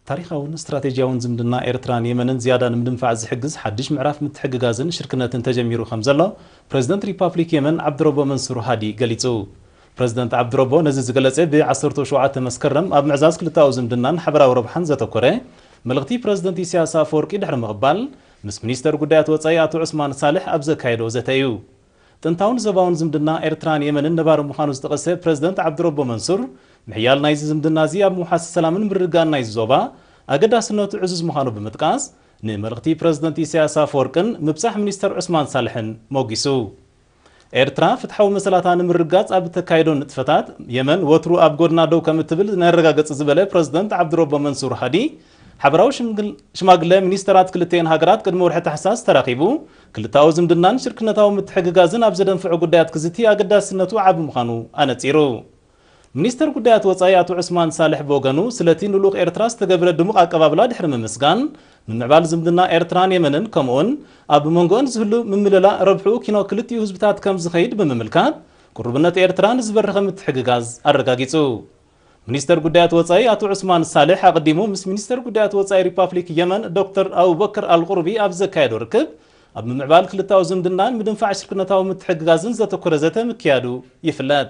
ታሪኻውን ስትራቴጂያውን ዝምድና ኤርትራን የመንን ዝያዳ ንምድንፋዕ ዝሕግዝ ሓድሽ ምዕራፍ ምትሕግጋዝን ሽርክነትን ተጀሚሩ ከም ዘሎ ፕረዚደንት ሪፓብሊክ የመን ዓብድረቦ መንሱር ሃዲ ገሊጹ። ፕረዚደንት ዓብድረቦ ነዚ ዝገለጸ ብ ዓሰርተ ሸውዓተ መስከረም ኣብ ምዕዛዝ ክልተኣዊ ዝምድናን ሓበራዊ ረብሓን ዘተኮረ መልእኽቲ ፕረዚደንት ኢሳያስ ኣፈወርቂ ድሕሪ ምቕባል ምስ ሚኒስተር ጉዳያት ወጻኢ ኣቶ ዑስማን ሳልሕ ኣብ ዘካየዶ ዘተ እዩ። ጥንታውን ዞባውን ዝምድና ኤርትራን የመንን ነባሪ ምዃኑ ዝጠቐሰ ፕረዚደንት ዓብድረቦ መንሱር፣ ምሕያል ናይዚ ዝምድና እዚ ኣብ ምውሓስ ሰላምን ምርግጋእን ናይዚ ዞባ ኣገዳስነቱ ዕዙዝ ምዃኑ ብምጥቃስ፣ ንመልእኽቲ ፕረዚደንት ኢሳያስ ኣፈወርቅን ምብጻሕ ሚኒስተር ዑስማን ሳልሕን ሞጊሱ። ኤርትራ ፍትሓዊ መሰላታ ንምርግጋጽ ኣብ እተካይዶ ንጥፈታት የመን ወትሩ ኣብ ጎድና ደው ከም እትብል ነረጋግጽ ዝበለ ፕረዚደንት ዓብድረቦ መንሱር ሃዲ፣ ሓበራዊ ሽምግል-፣ ሽማግለ ሚኒስተራት ክልተኤን ሃገራት ቅድሚ ወርሒ ታሕሳስ ተራኺቡ፣ ክልተኣዊ ዝምድናን ሽርክነታዊ ምትሕግጋዝን ኣብ ዘደንፍዑ ጉዳያት ክዝቲ ኣገዳስነቱ ዓቢ ምዃኑ ኣነጺሩ። ሚኒስተር ጉዳያት ወጻኢ ኣቶ ዑስማን ሳልሕ ብወገኑ፣ ስለቲ ንልኡኽ ኤርትራ ዝተገብረ ድሙቕ ኣቀባብላ ድሕሪ ምምስጋን፣ ምምዕባል ዝምድና ኤርትራን የመንን ከምኡውን ኣብ መንጎአን ዝህሉ ምምልላእ ረብሕኡ ኪኖ ክልቲኡ ህዝብታት ከም ዝኸይድ ብምምልካት፣ ቅሩብነት ኤርትራ ንዝበረኸ ምትሕግጋዝ ኣረጋጊጹ። ሚኒስተር ጉዳያት ወጻኢ ኣቶ ዑስማን ሳልሕ ኣቐዲሙ ምስ ሚኒስተር ጉዳያት ወጻኢ ሪፓብሊክ የመን ዶክተር ኣቡበክር ኣልቁርቢ ኣብ ዘካየዶ ርክብ፣ ኣብ ምምዕባል ክልታዊ ዝምድናን ምድንፋዕ ሽርክነታዊ ምትሕግጋዝን ዘተኮረ ዘተ ምክያዱ ይፍለጥ።